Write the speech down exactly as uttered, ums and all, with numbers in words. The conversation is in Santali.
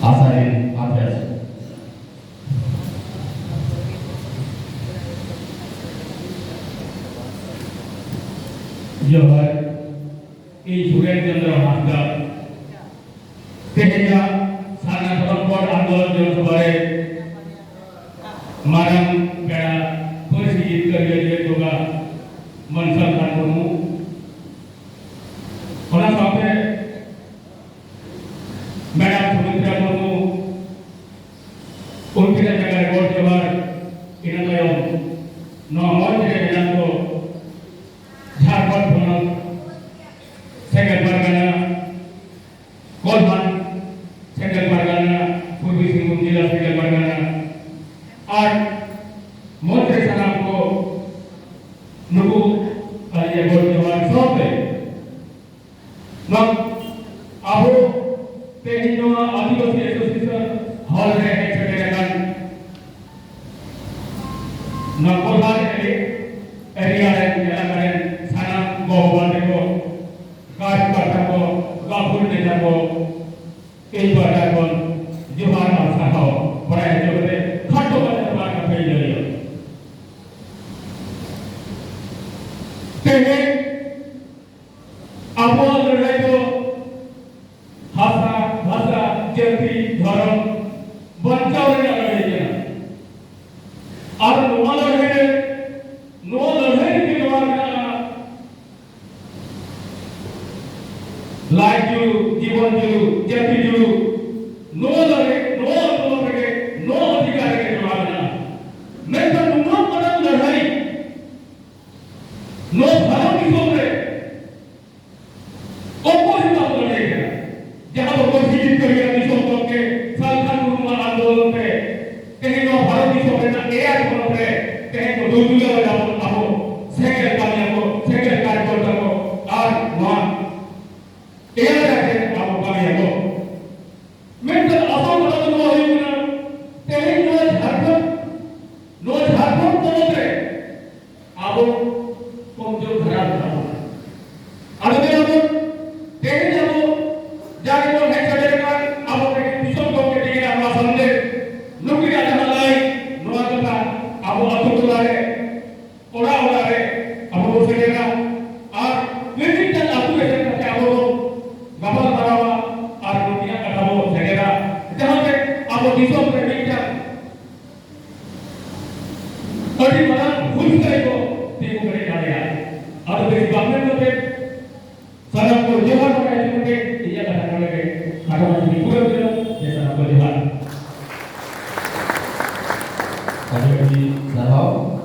ᱟᱥᱲᱟ ᱨᱮᱱ ᱟᱫᱷᱭᱟᱪᱟᱨᱡᱚ᱾ ᱡᱚᱦᱟᱨ, ᱤᱧ ᱥᱩᱨᱮᱱ ᱪᱚᱸᱫᱽᱨᱚ ᱦᱟᱸᱥᱫᱟ᱾ ᱛᱮᱦᱮᱧᱟᱜ ᱥᱟᱨᱱᱟ ᱫᱷᱚᱨᱚᱢ ᱜᱚᱲ ᱟᱱᱫᱳᱞᱚᱱ ᱡᱚᱱᱥᱚᱵᱷᱟ ᱨᱮ ᱢᱟᱨᱟᱝ ᱯᱮᱲᱟ ᱯᱟᱹᱨᱥᱤ ᱡᱤᱛᱠᱟᱹᱨᱤᱭᱟᱹ ᱡᱮᱜᱮᱛ ᱵᱚᱸᱜᱟ ᱢᱟᱹᱱ ᱥᱟᱞᱠᱷᱟᱱ ᱢᱩᱨᱢᱩ, ᱚᱱᱟ ᱥᱟᱶᱛᱮ ᱢᱮᱰᱟᱢ ᱥᱩᱢᱤᱛᱨᱟ ᱢᱩᱨᱢᱩ, ᱩᱱᱠᱤᱱᱟᱜ ᱡᱟᱭᱜᱟ ᱨᱮ ᱜᱚᱰ ᱡᱚᱦᱟᱨ᱾ ᱤᱱᱟᱹ ᱛᱟᱭᱚᱢ ᱱᱚᱣᱟ ᱢᱚᱧᱪ ᱨᱮ ᱢᱮᱱᱟᱜ ᱠᱚ ᱡᱷᱟᱲᱠᱷᱚᱸᱰ ᱯᱚᱱᱚᱛ ᱥᱮᱸᱜᱮᱞ ᱯᱟᱨᱜᱟᱱᱟ, ᱠᱚᱞᱦᱟᱱ ᱥᱮᱸᱜᱮᱞ ᱯᱟᱨᱜᱟᱱᱟ, ᱯᱩᱨᱵᱤ ᱥᱤᱝᱵᱷᱩᱢ ᱡᱮᱞᱟ ᱥᱮᱸᱜᱮᱞ ᱯᱟᱨᱜᱟᱱᱟ, ᱟᱨ ᱢᱚᱧᱪ ᱨᱮ ᱥᱟᱱᱟᱢ ᱠᱚ ᱱᱩᱠᱩ ᱟᱹᱞᱤᱧᱟᱜ ᱜᱚᱰ ᱡᱚᱦᱟᱨ ᱥᱟᱶᱛᱮ ᱱᱚᱣᱟ ᱟᱵᱚ ᱛᱮᱦᱮᱧ ᱱᱚᱣᱟ ᱟᱹᱫᱤᱵᱟᱹᱥᱤ ᱮᱥᱳᱥᱤᱭᱮᱥᱚᱱ ᱦᱚᱞ ᱨᱮ ᱦᱮᱡ ᱥᱮᱴᱮᱨ ᱟᱠᱟᱱ ᱱᱚᱣᱟ ᱠᱚᱞᱦᱟᱱ ᱮᱨᱤ-, ᱮᱨᱤᱭᱟ ᱨᱮᱱ, ᱮᱞᱟᱠᱟ ᱨᱮᱱ ᱥᱟᱱᱟᱢ ᱜᱚ ᱵᱟᱵᱟ ᱛᱟᱠᱚ, ᱠᱟᱨᱡᱚᱠᱚᱨᱛᱟ ᱠᱚ, ᱜᱟᱹᱠᱷᱩᱲ ᱱᱮᱛᱟ ᱠᱚ, ᱤᱧ ᱯᱟᱦᱴᱟ ᱠᱷᱚᱱ ᱡᱚᱦᱟᱨ ᱟᱨ ᱥᱟᱨᱦᱟᱣ ᱵᱟᱲᱟᱭ ᱦᱚᱪᱚ ᱠᱟᱛᱮ ᱠᱷᱟᱴᱚ ᱢᱟᱪᱷᱟ ᱛᱮ ᱵᱟᱨ ᱠᱟᱛᱷᱟᱧ ᱞᱟᱹᱭᱟ᱾ ᱛᱮᱦᱮᱧ ᱟᱵᱚᱣᱟᱜ ᱞᱟᱹᱲᱦᱟᱹᱭ ᱫᱚ ᱦᱟᱥᱟ, ᱵᱷᱟᱥᱟ, ᱡᱟᱹᱛᱤ, ᱫᱷᱚᱨᱚᱢ ᱵᱟᱧᱪᱟᱣ ᱨᱮᱱᱟᱜ ᱞᱟᱹᱲᱦᱟᱹᱭ ᱠᱟᱱᱟ᱾ ᱟᱨ ᱱᱚᱣᱟ ᱞᱟᱹᱲᱦᱟᱹᱭ ᱨᱮ, ᱱᱚᱣᱟ ᱞᱟᱹᱲᱦᱟᱹᱭ ᱨᱮᱜᱮ ᱱᱚᱣᱟ ᱢᱮᱱᱟᱜᱼᱟ, ᱞᱟᱡ ᱡᱩᱞᱩ, ᱡᱤᱵᱚᱱ ᱡᱩᱞᱩ, ᱡᱟᱹᱛᱤ ᱡᱩᱞᱩ, ᱱᱚᱣᱟ ᱞᱟᱹᱲᱦᱟᱹᱭ, ᱱᱚᱣᱟ ᱟᱱᱫᱳᱞᱚᱱ ᱨᱮᱜᱮ, ᱱᱚᱣᱟ ᱚᱫᱷᱤᱠᱟᱨ ᱨᱮᱜᱮ ᱡᱚᱲᱟᱣ ᱢᱮᱱᱟᱜᱼᱟ᱾ ᱢᱮᱱᱠᱷᱟᱱ ᱱᱩᱱᱟᱹᱜ ᱢᱟᱨᱟᱝ ᱞᱟᱹᱲᱦᱟᱹᱭ ᱱᱚᱣᱟ ᱵᱷᱟᱨᱚᱛ ᱫᱤᱥᱚᱢ ᱨᱮ ᱚᱠᱚᱭ ᱦᱚᱸ ᱵᱟᱠᱚ ᱞᱟᱹᱲᱦᱟᱹᱭ ᱠᱟᱱᱟ᱾ ᱡᱟᱦᱟᱸ ᱫᱚ ᱯᱟᱹᱨᱥᱤ ᱡᱤᱛᱠᱟᱹᱨᱤᱭᱟᱹ ᱫᱤᱥᱚᱢ ᱜᱚᱢᱠᱮ ᱥᱟᱞᱠᱷᱟᱱ ᱢᱩᱨᱢᱩᱣᱟᱜ ᱟᱱᱫᱳᱞᱚᱱ ᱛᱮ ᱛᱮᱦᱮᱧ ᱱᱚᱣᱟ ᱵᱷᱟᱨᱚᱛ ᱫᱤᱥᱚᱢ ᱨᱮᱱᱟᱜ ᱮᱭᱟᱭ ᱯᱚᱱᱚᱛ ᱨᱮ ᱛᱮᱦᱮᱧ ᱠᱚ ᱫᱩᱞ ᱫᱩᱞᱟᱹᱣ ᱮᱫᱟ ᱵᱚᱱ ᱟᱵᱚ ᱥᱮᱸᱜᱮᱞ ᱠᱟᱹᱢᱤᱭᱟᱹ ᱠᱚ, ᱥᱮᱸᱜᱮᱞ ᱠᱟᱨᱡᱚᱠᱚᱨᱛᱟ ᱠᱚ, ᱟᱨ ᱱᱚᱣᱟ ᱮᱭᱟᱭ ᱨᱟᱡᱽ ᱨᱮ ᱟᱵᱚ ᱠᱟᱹᱢᱤᱭᱟᱹ ᱠᱚ᱾ ᱫᱤᱥᱚᱢ ᱨᱮ ᱢᱤᱫᱴᱟᱝ ᱟᱹᱰᱤ ᱢᱟᱨᱟᱝ ᱦᱩᱞᱥᱟᱹᱭ ᱠᱚ ᱛᱤᱸᱜᱩ ᱠᱮᱴᱮᱡ ᱫᱟᱲᱮᱭᱟᱜᱼᱟ᱾ ᱟᱫᱚ ᱵᱮᱥᱤ ᱵᱟᱝ ᱢᱮᱱ ᱠᱟᱛᱮ ᱥᱟᱱᱟᱢ ᱠᱚ ᱡᱚᱦᱟᱨ ᱵᱟᱲᱟᱭ ᱛᱮ ᱤᱧᱟᱹᱜ ᱠᱟᱛᱷᱟ ᱱᱚᱰᱮ ᱜᱮ ᱠᱷᱟᱴᱚ ᱢᱟᱪᱷᱟ ᱛᱮᱧ ᱯᱩᱨᱟᱹᱣ ᱠᱮᱫᱟ᱾ ᱡᱮ ᱥᱟᱱᱟᱢ ᱠᱚ ᱡᱚᱦᱟᱨ᱾ ᱟᱹᱰᱤ ᱟᱹᱰᱤ ᱥᱟᱨᱦᱟᱣ᱾